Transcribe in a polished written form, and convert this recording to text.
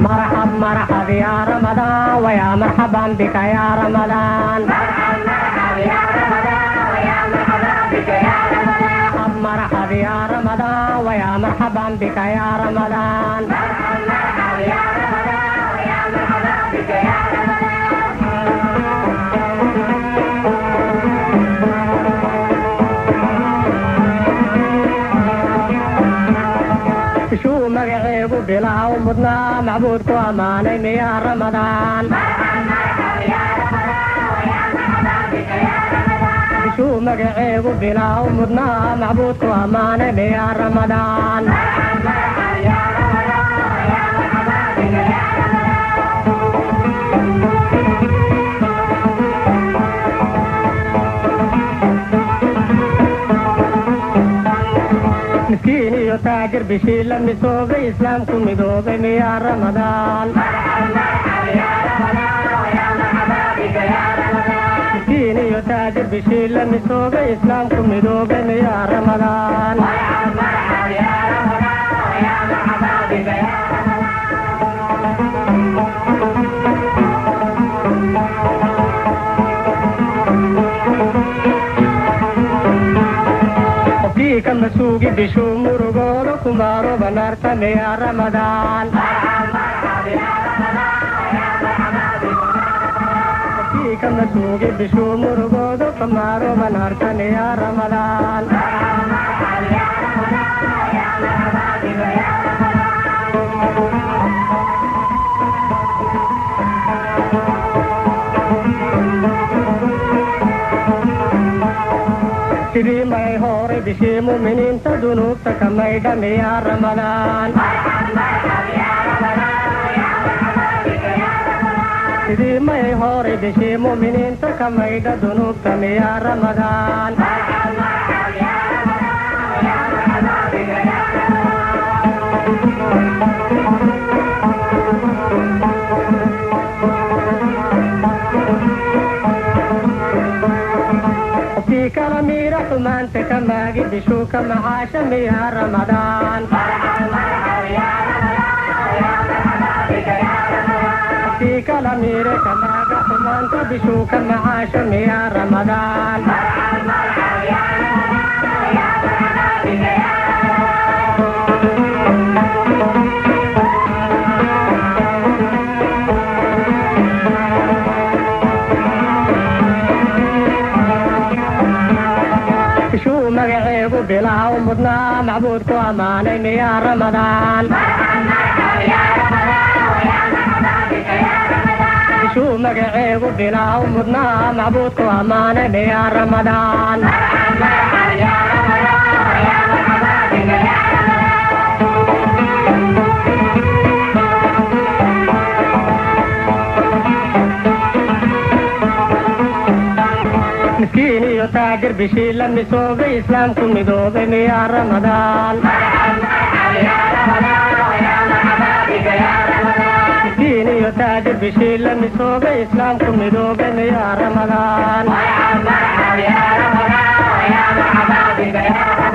مرحب مرحب يا رمضان ويا مرحبا بك يا رمضان. مرحب مرحب يا رمضان ويا مرحبا بك يا رمضان. مرحب يا رمضان ويا مرحبا بك يا رمضان. مرحب مرحب يا رمضان ويا مرحبا بك يا رمضان. Bishuu magaceegu bilaha u mudnaa macbuudku ammaanay miyaa Ramadaan. مرحب مرحب يا رمضان ويا مرحبا بك يا رمضان. Bishuu magaceegu bilaha u mudnaa macbuudku ammaanay miyaa Ramadaan. مرحب مرحب يا رمضان ويا مرحبا بك يا رمضان. Miskiin iyo taajir bishii la misoobay islaamku midoobay miyaa Ramadaan. مرحب مرحب يا رمضان ويا مرحبا بك يا رمضان. Miskiin iyo taajir bishii la misoobay islaamku midoobay miyaa Ramadaan. مرحب مرحب يا رمضان ويا مرحبا بك يا رمضان. Qofkii ka masuugi bishuu murugooda kumaarooba naarta miyaa Ramadaan. مرحب مرحب يا رمضان ويا مرحبا بك يا رمضان. Qofkii ka masuugi bishuu murugooda kumaarooba naarta miyaa Ramadaan. مرحب مرحب يا رمضان ويا مرحبا بك يا رمضان. Sidii may horay bishii muminiinta dunuubta ka maydha miyaa Ramadaan. مرحب مرحب يا رمضان ويا مرحبا بك يا رمضان. Sidii may horay bishii muminiinta ka maydha dunuubta miyaa Ramadaan. مرحب مرحب يا رمضان ويا مرحبا بك يا رمضان. Qofkii kala miira xumaanta ka maagi bishuu ka macaasha miyaa Ramadaan. مرحب مرحب يا رمضان ويا مرحبا بك يا رمضان. Qofkii kala miire ka maaga xumaanta bishuu ka macaasha miyaa Ramadaan. مرحب مرحب يا رمضان ويا مرحبا بك يا رمضان. Bishuu magaceegu bilaha u mudnaa macbuudku ammaanay miyaa Ramadaan. مرحب مرحب يا رمضان ويا مرحبا بك يا رمضان. Bishuu magaceegu bilaha u mudnaa macbuudku ammaanay miyaa Ramadaan. مرحب مرحب يا رمضان ويا مرحبا بك يا رمضان. Miskiin iyo taajir bishii la misoobay islaamku midoobay miyaa Ramadaan. مرحب مرحب يا رمضان ويا مرحبا بك يا رمضان. Miskiin iyo taajir bishii la misoobay islaamku midoobay miyaa Ramadaan. مرحب مرحب يا رمضان ويا مرحبا بك يا رمضان.